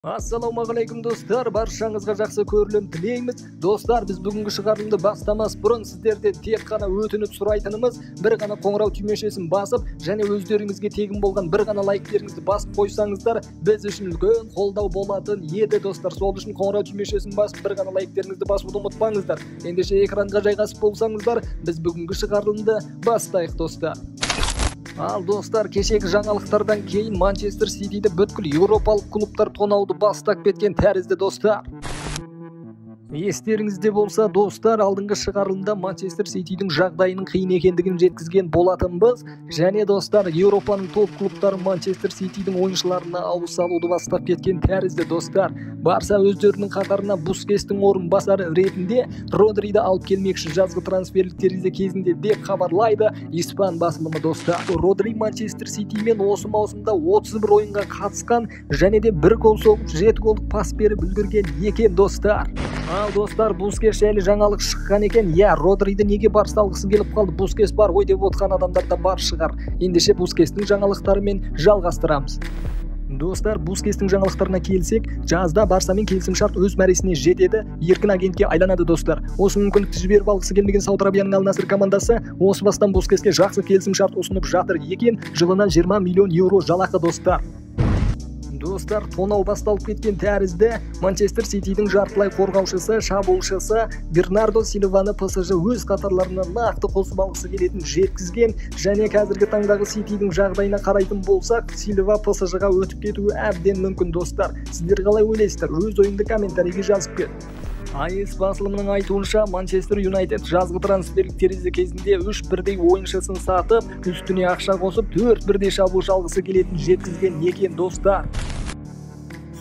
Ассалаумағалейкум достар, баршаңызға жақсы көрілім тілейміз. Достар, біз бүгінгі шығарылымды бастамас бұрын сіздерден тек қана өтініп сұрайтынымыз, бір ғана қоңырау түймешесін басып, және өздеріңізге тегін болған бір ғана лайктеріңізді басып қойсаңыздар, біз үшін үлкен қолдау болатын еді достар. Сол үшін қоңырау түймешесін басып, бір ғана лайктеріңізді басуды ұмытпаңыздар. Ендеше экранға жайғасып болсаңыздар, біз бүгінгі шығарылымды бастайық достар. Ал достар, кешегі жаңалықтардан кейін Манчестер Ситиді бүткіл еуропалық клубтар тонауды бастап кеткен тәрізді достар. Естеріңізде болса, достар, алдыңғы шығарылымда Манчестер Ситидің жағдайының қиын екендігін жеткізген болатынбыз. Және достар, Еуропаның топ клубтары Манчестер Ситидің ойыншыларына ауыз салуды бастап кеткен тәрізді достар. Барса өздерінің қатарына Бускестің орынбасары ретінде Родриді алып келмекші жазғы трансферлік терезе кезінде деп хабарлайды испан басылымы достар. Родри Манчестер Ситимен осы маусымда 31 ойынға қатысқан және де 1 гол соғып, 7 голдық пас беріп үлгерген екен достар. Ал достар, Бускес жайлы жаңалық шыққан екен. Иә, Родриді неге Барса алғысы келіп қалды, Бускес бар ғой деп отқан адамдар да бар шығар. Ендеше Бускестің жаңалықтарымен жалғастырамыз. Достар, Бускестің жаңалықтарына келсек, жазда Барсамен келісімшарт өз мәресіне жетеді, еркін агентке айланады достар. Осы мүмкіндікті жіберіп алғысы келмеген Сауд Арабияның Аль Наср командасы осы бастан Бускеске жақсы келісімшарт ұсынып жатыр екен, жылына 20 миллион еуро жалақы достар. Достар, тонау басталып кеткен тәрізді. Манчестер Ситидің жартылай қорғаушысы, шабуылшысы Бернардо Сильваны ПСЖ өз қатарларына нақты қосып алғысы келетін жеткізген. Және қазіргі таңдағы Ситидің жағдайына қарайтын болсақ, Сильва ПСЖ-ға өтіп кетуі әбден мүмкін достар. Сіздер қалай ойлайсыздар? Өз ойыңды комментарийге жазып кет. АЭС басылымының айтуынша, Манчестер Юнайтед жазғы трансферлік терезе кезінде 3 бірдей ойыншысын сатып, үстіне ақша қосып, 4 бірдей шабуылшы алғысы келетін жеткізген екен достар.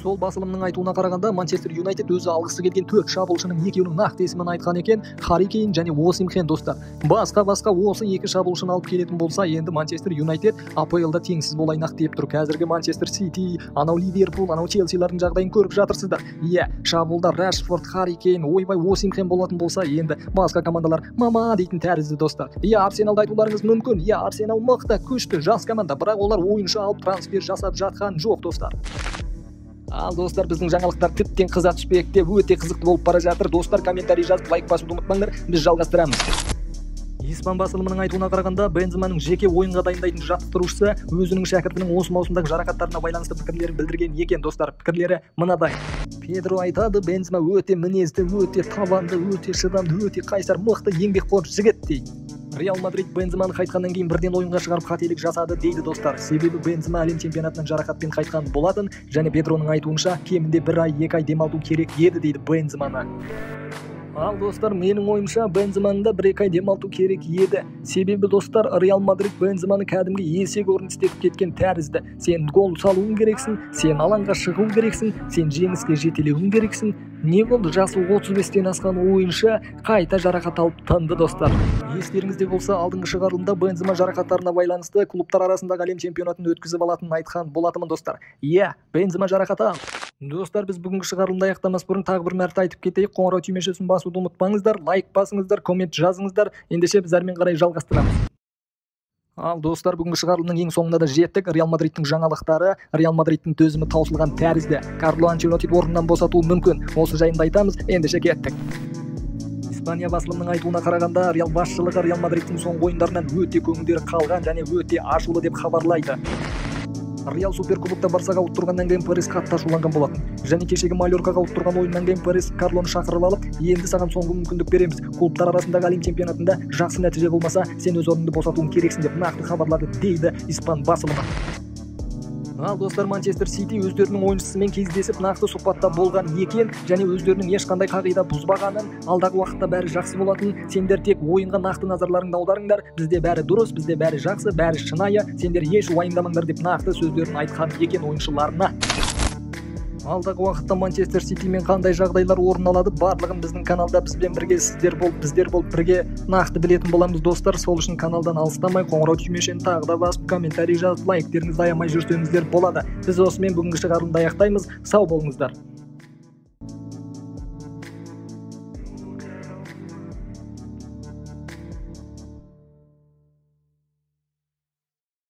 Сол басылымның айтуына қарағанда, Манчестер Юнайтед өзі алғысы келген 4 шабуылшының екеуінің нақты есімін айтқан екен, Харри Кейн және Осимхен достар. Басқа осы екі шабуылшыны алып келетін болса, енді Манчестер Юнайтед АПЛ-да теңсіз болайын-ақ деп тұр. Қазіргі Манчестер Сити, анау Ливерпуль, анау Челсилардың жағдайын көріп жатырсыздар. Иә, шабуылда Рашфорд, Харри Кейн, ойбай Осимхен болатын болса, енді басқа командалар мама дейтін тәрізді достар. Иә, Арсеналды айтуларыңыз мүмкін. Иә, Арсенал мықты, күшті, жас команда, бірақ олар ойыншы алып трансфер жасап жатқан жоқ достар. Ал достар, біздің жаңалықтар тіптен қыза түспекте, өте қызықты болып бара жатыр. Достар, комментарий жазып, лайк басуды ұмытпаңдар, біз жалғастырамыз. Испан басылымының айтуына қарағанда, Бенземаның жеке ойынға дайындайтын жаттықтырушысы өзінің шәкіртінің осы маусымдағы жарақаттарына байланысты пікірлерін білдірген екен достар. Пікірлері мынадай. Педро айтады, Бензема өте мінезді, өте табанды, өте шыдамды, өте қайсар, мықты еңбекқор жігіт дейді. Реал Мадрид Бенземаны қайтқаннан кейін бірден ойынға шығарып қателік жасады дейді достар. Себебі Бензема әлем чемпионатынан жарақатпен қайтқан болатын және Педроның айтуынша кемінде 1 ай, 2 ай демалту керек еді дейді Бенземаны. Ал достар, менің ойымша Бенземаны да 1-2 ай демалту керек еді. Себебі достар, Реал Мадрид Бенземаны кәдімгі есек орын істетіп кеткен тәрізді. Сен гол салуың керексің, сен алаңға шығуың керексің, сен жеңіске жетелеуің керексің. Не болды, жасы 35-тен асқан ойыншы қайта жарақат алып тынды достар. Естеріңізде болса, алдыңғы шығарылымда Бензема жарақаттарына байланысты клубтар арасындағы әлем чемпионатын өткізіп алатынын айтқан болатынмын достар. Иә, Бензема жарақат алды. Достар, біз бүгінгі шығарылымды аяқтамас бұрын тағы бір мәрте айтып кетейік, қоңырау түймешесін басуды ұмытпаңыздар, лайк басыңыздар, коммент жазыңыздар. Ендеше біз әрмен қарай жалғастырамыз. Ал достар, бүгінгі шығарылымның ең соңында да жеттік. Реал Мадридтің жаңалықтары, Реал Мадридтің төзімі таусылған тәрізді. Карло Анчелотти орнынан босатуы мүмкін. Осы жайында айтамыз, ендеше кеттік. Испания басылымының айтуына қарағанда, Реал басшылығы Реал Мадридтің соңғы ойындарынан өте көңілдері қалған және өте ашулы деп хабарлайды. Реал Суперкубокта Барсаға ұттырғаннан кейін Перес қатты ашуланған болатын. Және кешегі Мальоркаға ұттырған ойыннан кейін Перес Карлоны шақырып алып, енді саған соңғы мүмкіндік береміз. Клубтар арасындағы әлем чемпионатында жақсы нәтиже болмаса, сен өз орныңды босатуың керексің деп нақты хабарлады дейді испан басылымы. Ал достар, Манчестер Сити өздерінің ойыншысымен кездесіп нақты сұхбатта болған екен және өздерінің ешқандай қағида бұзбағанын, алдағы уақытта бәрі жақсы болатын, сендер тек ойынға нақты назарларыңды аударыңдар, бізде бәрі дұрыс, бізде бәрі жақсы, бәрі шынайы, сендер еш уайымдамаңдар деп нақты сөздерін айтқан екен ойыншыларына. Алдағы уақытта Манчестер Ситимен қандай жағдайлар орын алады, барлығын біздің каналда бізбен бірге сіздер болып, біздер болып бірге нақты білетін боламыз достар. Сол үшін каналдан алыстамай, қоңырау түймешені тағы да басып, комментарий жазып, лайктеріңізді аямай жүрсеңіздер болады. Біз осымен бүгінгі шығарылымды аяқтаймыз. Сау болыңыздар.